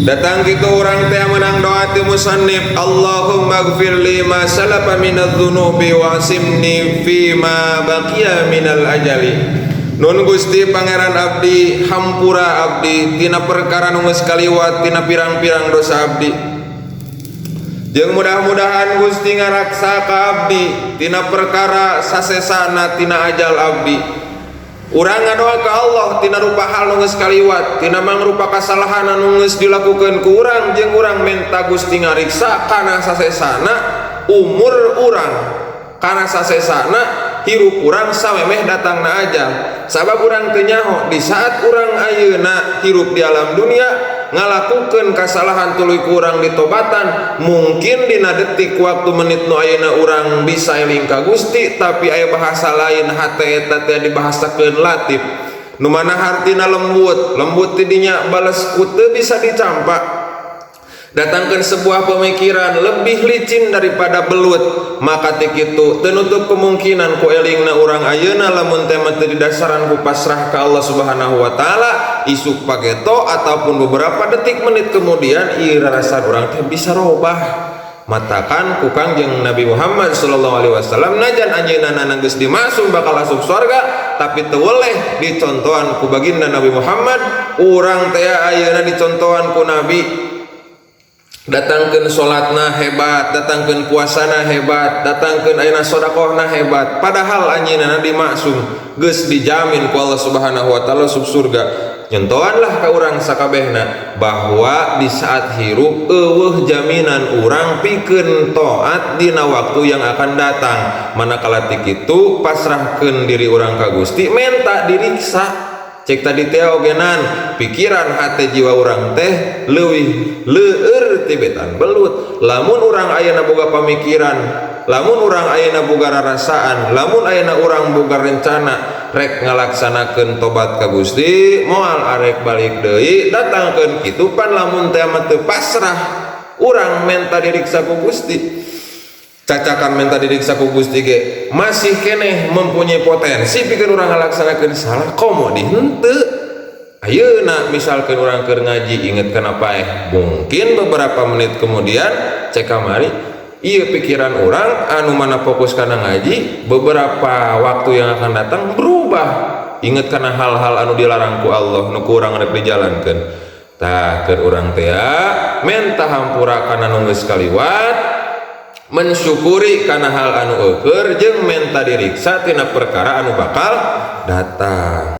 Datang kitu urang teh menang doa ti musannif, "Allahumma gfir li ma salafa minadz dzunubi wa asimni fi ma baqiya minal ajali." Nun Gusti Pangeran abdi, hampura abdi tina perkara nu geus kaliwat tina pirang-pirang dosa abdi. Jeung mudah-mudahan Gusti ngaraksa ka abdi tina perkara sasesana tina ajal abdi. Urang ngadoa ka Allah tina rupa hal nu geus kaliwat, tina mangrupa kasalahan anu geus dilakukeun ku urang, jeung urang menta Gusti ngariksa kana sasesana umur urang, kana sasesana hirup urang samemeh datangna ajal. Sabab urang teu nyaho di saat urang ayeuna hirup di alam dunia ngalakukeun kasalahan tuluy ku urang ditobatan, mungkin dina detik, waktu, menit nu ayeuna urang bisa eling ka Gusti. Tapi aya bahasa lain, hate eta teh dibahasakeun latif, nu mana hartina lembut lembut, ti dinya bales ku teu bisa dicampak, datangkan sebuah pemikiran lebih licin daripada belut. Maka ti kitu teu nutup kemungkinan ku elingna urang ayeuna, lamun teh mah teu didasaran ku pasrah ka Allah Subhanahu wa Taala, isuk pageto ataupun beberapa detik menit kemudian ieu rasa urang teh bisa robah. Matakan ku Kangjeng Nabi Muhammad sallallahu alaihi wasallam, najan anjeunna geus dimasuk bakal asup surga, tapi teu weleh dicontohan ku baginda Nabi Muhammad. Urang teh ayeuna dicontohan ku Nabi, datangkeun salatna hebat, datangkeun puasana hebat, datangkeun ayeuna sedekahna hebat, padahal anjeunna dimaksum, geus dijamin ku Allah Subhanahu wa Taala asup surga. Nyentohan lah ka urang sakabehna bahwa di saat hirup euweuh jaminan urang pikeun taat dina waktu yang akan datang. Manakala ti kitu, pasrahkeun diri urang ka Gusti, menta diriksa. Cek tadi teh ogenan, pikiran, hati, jiwa urang teh leuwih leur tibetan belut. Lamun urang ayeuna boga pamikiran, lamun urang ayeuna boga rarasaan, lamun ayeuna urang boga rencana rek ngalaksanakeun tobat ka Gusti, moal arek balik deui datangkeun kitu. Pan lamun teh mah teu pasrah urang menta diriksa ku Gusti, cacakan menta diriksa ku Gusti ge masih keneh mempunyai potensi pikeun urang ngalaksanakeun salah, komo di henteu. Ayeuna misalkan urang keur ngaji inget kana paeh, mungkin beberapa menit kemudian, cek kamari ieu pikiran urang anu mana fokus kana ngaji, beberapa waktu yang akan datang berubah, inget kana hal-hal anu dilarang ku Allah nu ku urang rek dijalankeun. Tah, keur urang teh menta hampura kana nu geus kaliwat, mensyukuri kana hal anu eueur, jeung menta diriksa tina perkara anu bakal datang.